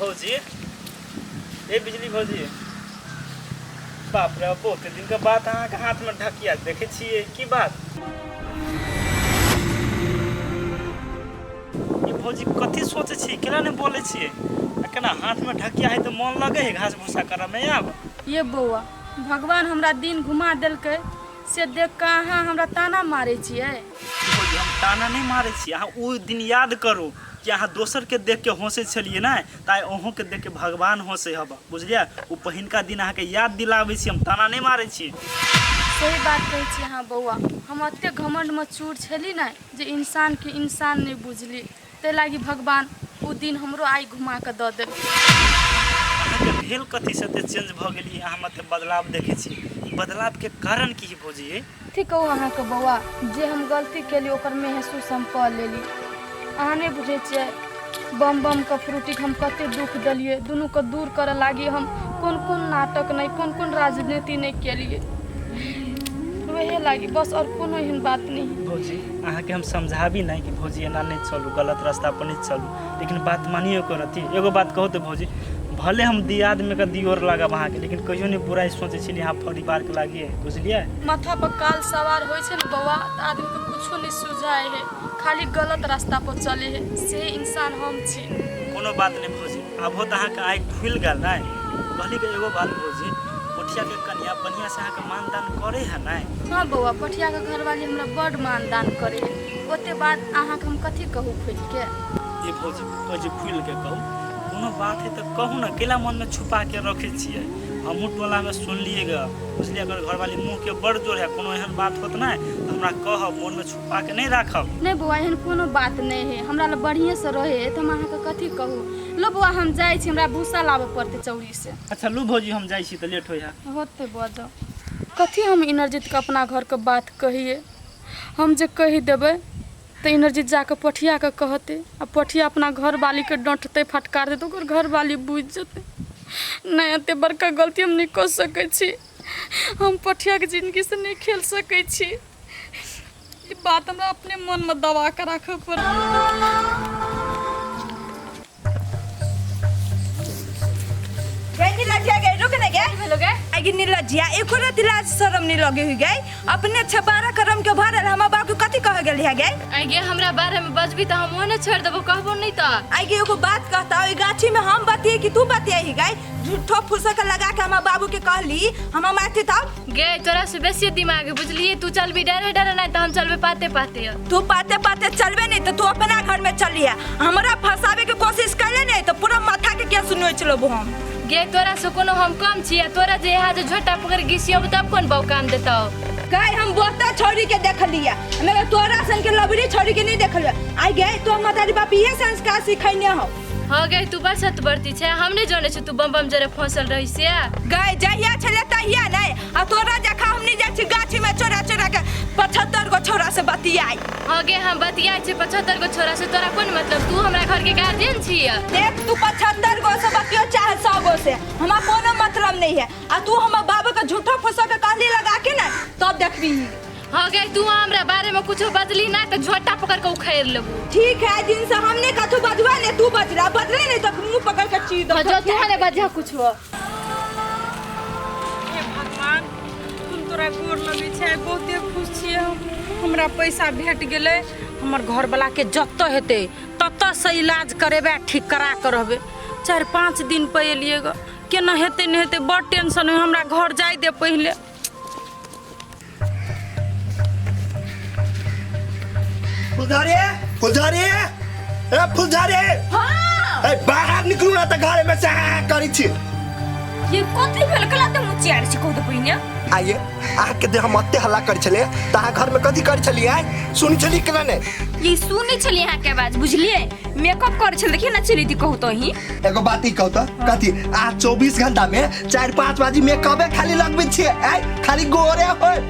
भौजी, ए बिजली भौजी, बाप रे, बहुत दिन के बाद अहाँके हाथमे ढकिया देखै छियै। की बात ई भौजी, कथी सोचै छी? केना नहि बोलै छियै आ केना हाथमे ढकिया है तऽ मन लगै है घास भूसा करऽमे आब? ये बौआ, भगवान हमरा दिन घुमा देलकै से देख कऽ अहाँ हमरा ताना मारै छियै? भौजी, हम ताना नहि मारै छी। अहाँ ओ दिन याद करू कि अहाँ दोसरके देख के हँसै छलियै ने, तऽ आइ अहूँके देख के भगवान हँसै हब, बुझलियै? ओ पहिनका दिन अहाँके याद दिलाबै छी, हम ताना नहि मारै छी। सही बात कहै छी अहाँ बौआ। हम एतेक घमण्डमे चूर छली ने जे इंसानके इंसान नहि बुझली, ताहि लागी भगवान ओ दिन हमरो आइ घुमा कऽ दऽ देलकै। अहाँके भेल कथी से एते चेंज भऽ गेलियै? अहाँ एते बदलाव देखै छी, बदलावके कारण की है भौजी? कथी कहू अहाँके बौआ, जे हम गलती केली ओकर महसूस हम कऽ लेली। अहाँ नहि बुझै छियै, बम बमके फ्रूटीके हम कते दुख देलियै। दुनूके दूर करऽ लागी हम कोन कोन नाटक नहि, कोन कोन राजनीति नहि केलियै। वएह लागी बस, आओर कोनो एहन बात नहि है। भौजी, अहाँके हम समझाबी नहि कि भौजी एना नहि चलू, गलत रास्ता पर नहि चलू, लेकिन बात मानियो करती। एगो बात कहू तऽ भौजी, भले हम दियादमे के दियोर लागब अहाँके, लेकिन कहियो नहि बुराइ सोचै छलियै अहाँ परिवारके लागिए, बुझलियै? माथा पर काल सवार होइ छै ने बौआ, तऽ आदमीके कुछो नहि सुझाय है, खाली गलत रास्ता पर चले है। से इंसान हम छी। कोनो बात नहि भौजी, आबो तऽ अहाँके आँखि खुलि गेल ने। कहली कि एगो बात भौजी, पोठियाके कनिया बढ़िआँसँ अहाँके मानदान करै है ने? हँ बौआ, पठियाके घरवाली हमरा बड्ड मानदान करे है। ओते बात अहाँके हम कथी कहू खोलिके? ए भौजी, कहै छी खुलि के कहू, कोनो बात है तऽ कहू ने, केला मनमे छुपा के रखै छियै? हमहूँ टोलामे सुनलियै ग, बुझलियै, अगर घरवाली मुँहके बड़ जोर है। कोनो एहन बात होत ने तऽ हमरा कहब, मोनमे छुपा के नहि राखब। नहि बौआ, एहन कोनो बात नहि है। हमरा लग बढ़िएसँ रहै है, तऽ हम अहाँके कथी कहू? लो बौआ, हम जाइ छी, हमरा भूसा लाबऽ पड़तै चौरी से। अच्छा लू भौजी, हम जाइ छी तऽ लेट होइ है। होतै बौआ, जाउ। कथी हम इनरजीतके अपना घरके बात कहियै? हम जे कहि देबै तऽ इनरजीत जाकऽ पठियाके कहतै आ पठिया अपना घरवालीके डँटतै, फटकारतै, तऽ ओकर घरवाली बुझि जेतै। नहि, एतेक बड़का गलती हम नहि कऽ सकै छी। हम पठियाके जिनगीसँ नहि खेल सकै छी। ई बात हमरा अपने मनमे दबा कऽ राखऽ पड़त। गई नीलजिया गई, रुक ने गए। भेलो गे? आगे नीलजिया, एको रति लाज शरम नहीं लगे हुई गई। अपने छबारा करम के भरल हमर बाबू कथी कह गेल है गई? आगे हमरा बारे में बजबी तऽ हम ओने छोड़ देबो, कहबो नहीं तऽ। आगे एगो बात कहता, ओई गाछी में हम बतिये कि तू बतियाही गई? झूठो फूसा के लगा के हमर बाबू के कहली हमर मारती तब। गे, तोरा से बेसी दिमाग है, बुझलिए? तू चलबी डरे डरे, नहीं तो हम चलबे पाते पाते। तू पाते पाते चलबे नहीं तो तू अपना घर में चलिए, हमरा फंसावे के कोशिश कर नहीं तो पूरा माथा के केस नोच लेबो हम। गे, तोरा से कोनो हम कम छी? तोरा जे यहाँ जे झोटा पकड़ घिसियब तब कोन बहु काम देतौ? गई, हम बहुते छोरी के देखलिए, मगर तोरा सन के लबरी छोरी के नहीं देखलिए। आई गए, तो मतारी बाप इहे संस्कार सिखैने हो? हाँ गई, तू बड़ सतबरती छै, हम नहीं जाने छी तू बम बम जरे फंसल रही से। गई, जहिया छले तहिया नहीं, आ तोरा जखा हम नहीं जाइ छी गाछी में चोरा चोरा के 75 गो छोरा से बतियाई। हाँ गे, हम बतियाई छी 75 गो छोरा से, तोरा कोन मतलब? तू हमरा घर के गार्जियन छी। देख, तू 75 गो से बतियो चाहे 100 गो से, हमरा कोनो मतलब नहीं है। आ तू हमर बाबू के झूठो फूसो के कहली लगा के ना, तब देखबी। हाँ गे, तू हमरा बारे में कुछो बजली ना तो झोटा पकड़ के उखेड़ लेबू। ठीक है, जिन से हमने कथू बजवा ने, तू बजला बजले नहीं तो मुंह पकड़ के चीर दो। हाँ, जो तू ने बजा कुछो। हे भगवान, हम तोरा गोर लगै छै, बहुते खुश छियै हम। हमरा पैसा भेट गेलै। हमर घरवलाके जतऽ हेतै ततऽ से इलाज करेबै, ठीक करा के रहबै। 4-5 दिन पर एलियै ग, केना हेतै नहि हेतै, बड़ टेंशन होइ। हमरा घर जाय दे पहिले। फुलझारी, फुलझारी, ए फुलझारी। हाँ। ए बाहर निकलू ना तऽ घर में से हाँ करै छी। ये कथी भेल? कला त मुचियार छी, कहू त पहिने। आइए, अहाँके देह हम एते हल्ला करै छलियै तऽ अहाँ घर में कथी करै छलियै? आइ सुनै छलियै केना नहि? ये सुनै छलियै अहाँके आवाज, बुझलियै? मेकअप करै छल, देखिए ना चली थी, कहू तो ही। एगो बात ई कहू तऽ, कथी अहाँ 24 घंटा में 4-5 बाजी मेकअपे खाली लगबै छियै? आइ खाली गोरे होय।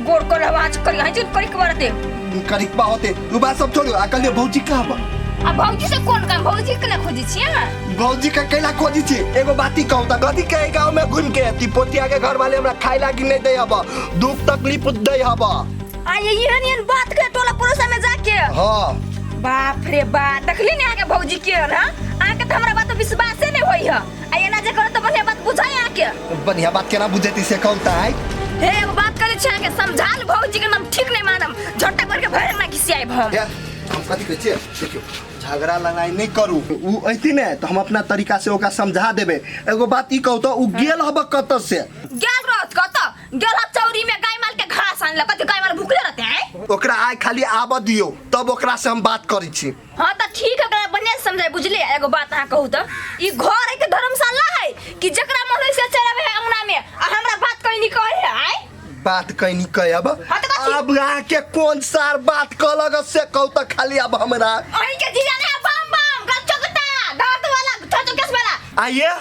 गोर कर आवाज करी हई जुन करी के बरते। करिकबा होते, उ बात सब छोड़ू, आ कहलियै भौजी कहाँ बा? आ भौजी से कोन काम? भौजी के ना खोजै छियै अहाँ? भौजी के कैला खोजी छी? एगो बात ई कहू तऽ, कथी के गाँव में घूम के अथी पोतिया के घर वाले हमरा खाय लागी नहीं दे हब, दुख तकलीफ दे हब? आ ये एहन एहन बात के टोला पड़ोसा में जाके? हाँ। बाप रे बाप, देखली ने अहाँके भौजी के हन? अहाँके तऽ हमरा बात पर विश्वासे नहि होइ है। आ एना जे करत तऽ बढ़िया बात बुझाइ अहाँके। बढ़िया बात केना बुझेती से कहू तऽ आइ। हे एगो बात करै छी अहाँके, समझाल भौजी के नाम ठीक नहि मानम, झट्टा करके भरि ना घिसियाब हम। हे, हम कथी कहै छियै, देखियौ झगड़ा लड़ाइ नहि करू। उ अयती ने तऽ हम अपना तरीका से ओकरा समझा देबै। एगो बात ई कहू तऽ उ गेल हब कतऽ से? गेल रहत कतऽ? गेल हत चौरी में गाय माल के घास आनलक। कथी गाय माल भूखले रहते हैं? ओकरा आइ खाली आबऽ दियौ, तब ओकरा से हम बात करै छी। हाँ तऽ ठीक है, ओकरा बढ़िया से समझाइ बुझलियै। एगो बात अहाँ कहू तऽ ई घर है कि धर्मशाला है कि जकरा मन है से चलि आबै है अंगना में आ हमरा बात कहीं नहीं कहै है? आँय बात कहीं कहब? हाँ तऽ कथी? अब अहाँके कोन सार बात कहलक से कहू तऽ खाली अब हमरा। अहीं के जीजा ने बम बम गलचोकता दांत वाला छोटो केस वाला। आइए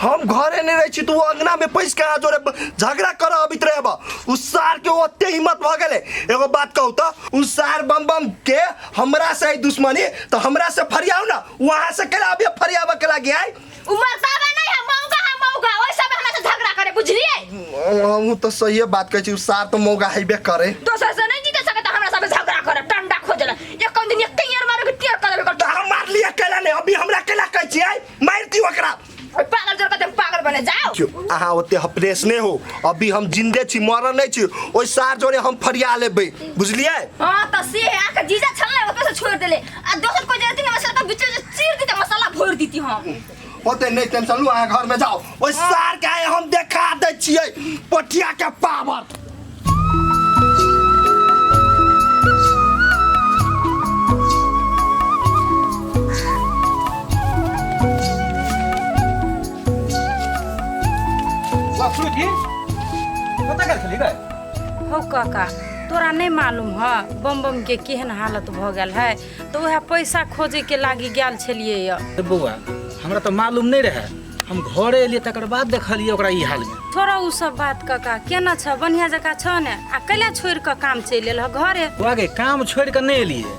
हम घरे नहीं रहे छी तो अंगना में पैस के अहाँ जोरे झगड़ा कर अबित रहब। उ सार के ओते हिम्मत भ गेलै। एगो बात कहू तऽ उ सार बम बम के हमरा से दुश्मनी तो हमरा से फरियाउ ना, वहां से केला अभी फरियाबऽ के लागी आइ। उ मरताबा नहीं है, मौगा है मौगा, ओइ सब हमरा से झगड़ा करे बुझलियै। हमहूँ तऽ सहिए बात कहै छी, उ सार तऽ मौगा हेबे करे। दोसर से नहीं जीते सकत हमरा सब झगड़ा करे, टंडा खोजला एक कौन दिन एक टेयर मारो के टेयर कर देबे तऽ हम मारलियै केला नहीं, अभी हमरा केला कहै छियै, मारि दियौ ओकरा। ओइ पागल जोर कते पागल बने जाओ। देखियौ अहाँ ओते हपरेश नहि हो, अभी हम जिंदे छी, मरल नहि छी। ओहि सार जोरे हम फरिया लेबै बुझलियै। हाँ तऽ से अहाँके जीजा छल ने ओकरे से छोड़ देले, आ दोसर कोई जरती ने मसाला के बीच में चीर देते, मसाला भोर देती हम। ओते नहीं टेंशन लू, अहाँ घर में जाओ। ओहि सार के आइ हम देखा दै छियै पठिया के पावर। वाह सुरुचि, कतऽ गेल छली गै? हौ काका, तोरा नहीं मालूम है बम बम के केहन हालत भ गेल है, तो वह पैसा खोजे के लागी गेल छलियै य। ए बौआ, हमरा तऽ मालूम नहीं रहे, हम घरे एलियै तकर बाद देखलियै ओकरा ई हाल में। छोड़ा उ सब बात काका, केना छ बढ़िया जकाँ छ ने, आ कैला छोड़ के काम चलि एल घरे? बौआ गे, काम छोड़ के नहीं एलियै,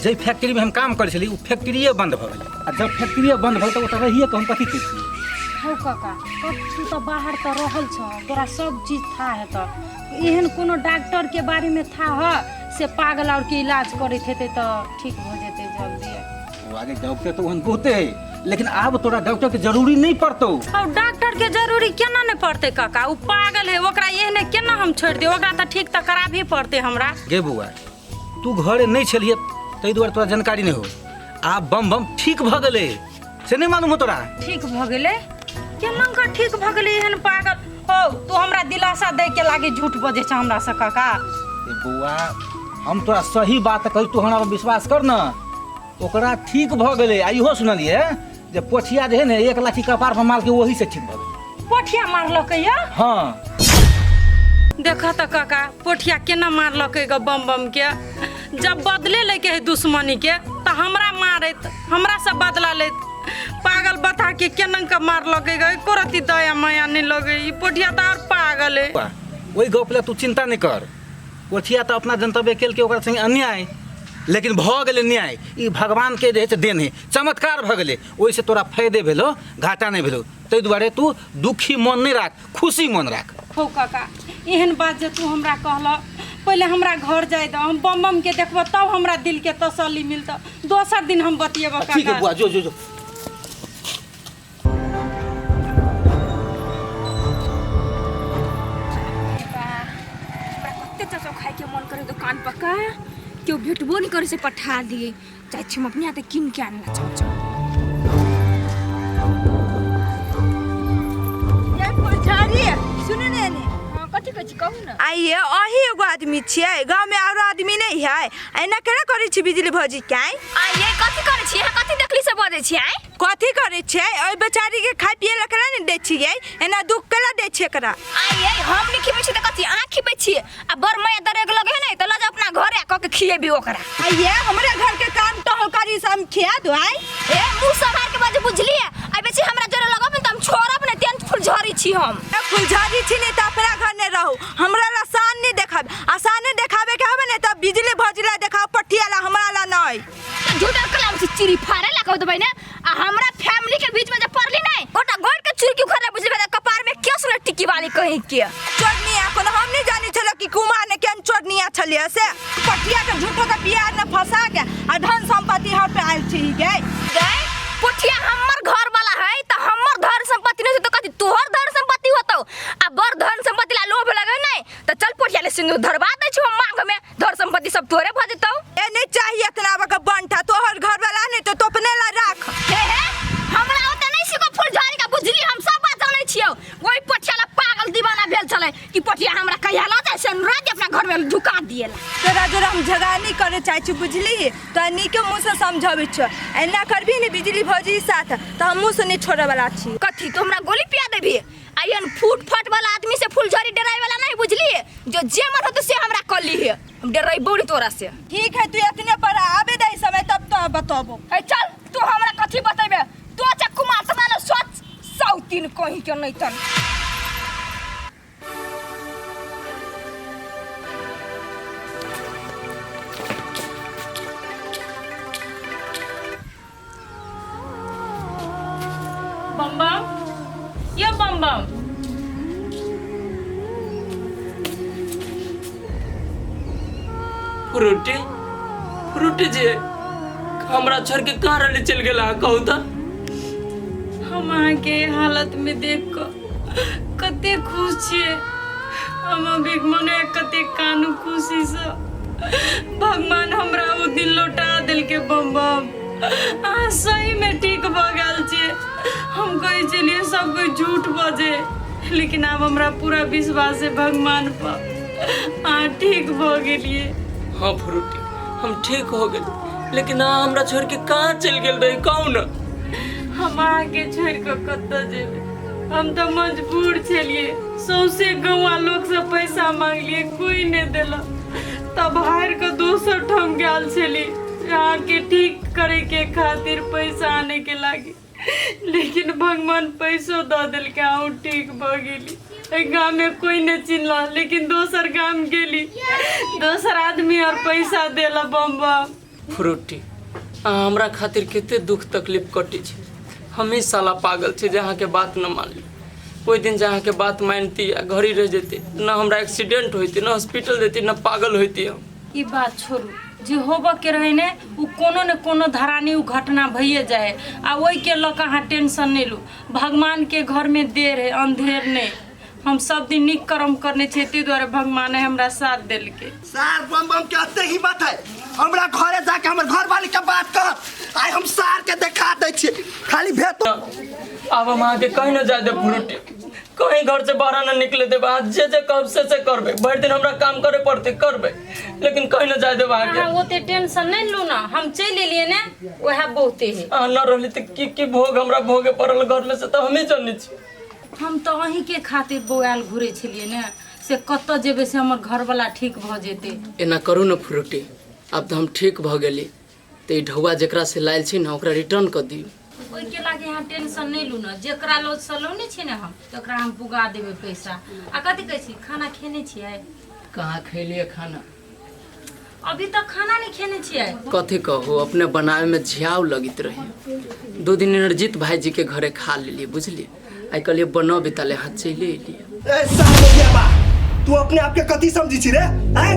जै फैक्ट्री में हम काम करै छलियै उ फैक्ट्रिए बंद भऽ गेलै, आ जब फैक्ट्रिए बंद भऽ गेल तऽ ओतऽ रहिए के हम कथी करितियै? हौ काका, तू तऽ बाहर तऽ रहल छ, तोरा सब चीज था हेतऽ, एहन कोनो डॉक्टर के बारे में था ह से पागल और के इलाज करैत हेतै तऽ ठीक भऽ जेतै जल्दी। बौआ गे, डॉक्टर तऽ ओहन बहुते है, लेकिन आब तोरा डॉक्टर के जरूरी नहीं पड़तौ। और डॉक्टर के जरूरी केना नहीं पड़तै काका, उ पागल है, ओकरा एहने केना हम छोड़ दियै, ओकरा तऽ ठीक तऽ कराबही पड़तै हमरा। गे बौआ, तू घरे नहीं छलियै ताहि दुआरे तोरा जानकारी नहीं हो। आब बम बम ठीक भऽ गेलै से नहीं मालूम हो तोरा? ठीक भऽ गेलै? केना कऽ ठीक भऽ गेलै एहन पागल? हौ तू हमरा दिलासा दै के लागी झूठ बजै छ हमरा से काका। ए बौआ, हम तोरा सही बात कहै, तू हमरा पर विश्वास कर न, ओकरा ठीक भऽ गेलै। आ इहो सुनलियै जे पोठिया जे है ने 1 लाठी कपार पर मारलकै, ओही से ठीक भऽ गेलै। पोठिया मारलकै या? हाँ। देख तऽ काका, पोठिया केना मारलकै ग बम बम के। जब बदले लैके है दुश्मनी के तऽ हमरा मारैत, हमरा से बदला लैत, पागल बता के केना के मारलकै ग, एको रत्ती दया माया नहीं लगे, ई पोठिया तऽ और पागल है। ओहि गप लए तू चिंता नहीं कर, पोठिया तऽ अपना जनतव्य केलकै ओकरा संगे अन्याय, लेकिन भऽ गेलै न्याय, ई भगवान के जे है से देन है, चमत्कार भऽ गेलै, ओहिसँ तोरा फायदे भेलो, घाटा नहि भेलो, ताहि दुआरे तू दुखी मन नहि राख, खुशी मन राख। हौ काका, एहन बात जे तू हमरा कहलह, पहिले हमरा घर जाय दह, हम बम बम के देखबो तब हमरा दिल के तसल्ली मिलतौ, दोसर दिन हम बतियेबो काका। ठीक है बुआ, जो जो जो। हमरा कते चचो खाय के मन करे दुकान पर का केओ भेटबो नहीं करे से पठा दिए, जाइ छी हम अपने हाथे कीन के आनला चौचौ। ये फुलझड़ी, सुनू ने ने। हाँ, कथी कहै छी कहू ने। आइए अही एगो आदमी छियै, गाँव में आरो आदमी नहीं है, एना केना करै छी बिजली भौजी के? आँय आइए कथी करै छी अहाँ, कथी देखली से बजै छी? आँय कथी करै छियै? ओहि बेचारी के खाय पियै लए केना नहि दै छियै, एना दुख केना दै छियै एकरा? आइए हम नहि खिबै छी तऽ कथी अहाँ खिबै छियै? आ बड़ माया दरेग लगे है ने तऽ लऽ जाउ अपना घरे कऽ के खिएबी ओकरा। आइए हमरे घर के काम टहल करी से हम खिया दो। आइ ए मुँह सम्हार के बाजू बुझलियै, आ बेसी हमरा जोरे लगब ने तऽ हम छोड़ब ने, तेहन फुलझड़ी छी हम। ए, फुलझड़ी छी ने तऽ अपना घर नहि रहू, हमरा ला शान नहि देखाब, आ शान नहि देखाबे के हबे ने तऽ बिजली भौजी ला देखाओ, पटिया ला, हमरा ला नहि। तऽ झूठा कलाम से चिड़ी फाड़े ला कह देबै ने, आ हमरा फैमिली के बीच में जे पड़ली नै गोटा गोड़ के चुरकी उखड़ले बुझलियै, कपार में केस ने टिक टिकी वाली कहीं के। चोरनिया कोनो हम नहीं जानी छलो कि कुमार ने केहन चोरनिया छलियै से पटिया के झूठो के बियाह ने फंसा के आ धन संपत्ति हर पे आयल छी गे। गए पोठिया हमर घर वाला है त हमर धन संपत्ति नहीं तो कथी तोहर धन संपत्ति होतौ आ बड़ धन संपत्ति ला लोभ लगे नहीं त चल पोठिया ले सिंदूर धरवा दै छौ हम मांग में धन संपत्ति सब तोरे भ जेतौ। ए नहीं चाहिए इतना बका बंठा तोहर घर वाला नहीं तो अपने ला राख। हे हे हमरा ओते नहीं सिको फुलझड़ी का बुझली हम सब बात जानै छियौ। ओइ पोठिया ला पागल दीवाना भेल छलै कि पोठिया हमरा कहिया ल जाय से अनुराग अपना घर में झुका दिएला। तोरा जोरा हम झगड़ा नहीं करे चाहे छी बुझली तो नीके मुँह से समझाबै छौ एना करबी ने बिजली भौजी साथ तो हम मुँह से नहीं छोड़े वाला छी। कथी तो हमरा गोली पिया देबी आयन फूट फट वाला आदमी से फुलझड़ी डराई वाला नहीं बुझली जो जे मन होतो से हमरा कर ली है हम डराइबो नहीं तोरा से। ठीक है तू इतने पर आबे दे समय तब तो बतबो। ए चल तू हमरा कथी बतेबे तो चक्कू मार समानो सोच सौ तीन कहीं के नहीं तन। बम बम यो बम बम फ्रूटी फ्रूटी जे हमरा छोड़ के कहाँ रहले चल गेला कहू त। हम अहाँके हालत में देख कऽ कते खुश छियै हम अभी मने कते कानू खुशी से भगवान हमरा ओ दिन लौटा देलकै बम बम। अहाँ सही में ठीक भऽ गेल छियै। हम कहै छलियै सब कोइ झूठ बजे लेकिन आब हमरा पूरा विश्वास है भगवान पर अहाँ ठीक भऽ गेलियै। हाँ फ्रूटी हम ठीक हो गेली लेकिन अहाँ हमरा छोड़ के कहाँ चलि गेल रही कहू न। हम अहाँके छोड़ि कऽ कतऽ जेबै हम तऽ मजबूर छलियै सौंसे गौआ लोक से पैसा मांगलियै कोई नहि देलक तब हारि कऽ दोसर ठाम गेल छली अहाँके ठीक करैके खातिर पैसा आनैके लागी लेकिन भगवान पैसो दऽ देलकै अहूँ ठीक भऽ गेली। एहि गाममे कोई नहि चिन्हलक लेकिन दोसर गाम गेली दोसर आदमी और पैसा देलक बम बम। फ्रूटी अहाँ हमरा खातिर कते दुख तकलीफ कटै छै हमी साला पागल छै जे अहाँके बात न मानली। ओहि दिन जे अहाँके बात मानती आ घड़ी रह जेती न हमरा एक्सीडेंट होइती न हॉस्पिटल जेती न पागल होइती हम। ई बात छोड़ू जे होबऽ के रहे ने उ कोनो ने कोनो धरानी उ घटना भइए जाए आ ओहिके लऽ कऽ अहाँ टेंशन नहि लू। भगवान के घर में देर है अंधेर नहीं। हम सब दिन नीक कर्म करने छियै ताहि दुआरे भगवान हमरा साथ देलकै। सार बम बम के अते हिम्मत है हमरा घरे जाके हमर घर वाली के बात कर आइ हम सार के देखा दै छियै खाली भेट। आब हम अहाँके कहीं न जाय देब फ्रूटी कहीं घर से बाहर न निकले देब अहाँ जे जे कहब से से करबै भरि दिन हमरा काम करे पड़तै करबै लेकिन कहीं न जाय देब अहाँके। अहाँ ओते टेंशन नहि लू ना हम चलि एलियै ने वएह बहुते है। अहाँ न रहली तऽ की की भोग हमरा भोगे पड़ल घर में से तऽ हमही जानै छी। हम तऽ अहीँके खातिर बौआयल घुरै छलियै ने से कतऽ जेबै से हमर घरवला ठीक भऽ जेतै। एना करू ने फ्रूटी आब तऽ हम ठीक भऽ गेली तऽ ई ढौआ जकरा से लायल छी ने ओकरा रिटर्न कऽ दियौ। ओहिके लागी अहाँ टेंशन नहि लू ने जकरा लग से लौने छी ने हम तकरा हम पुगा देबै पैसा। आ कथी कहै छी खाना खेने छियै? कहाँ खेलियै खाना अभी तक खाना नहीं खेने छियै? कथी कहू अपने बनावे में झियाव लगित रही दू दिन इंद्रजीत भाईजी के घरे खा लेलियै बुझलियै आइ कहलियै बनबे ताले हाथ चलि एलियै। ए सार बा तू अपने आप के कथी समझी छी रे हैं?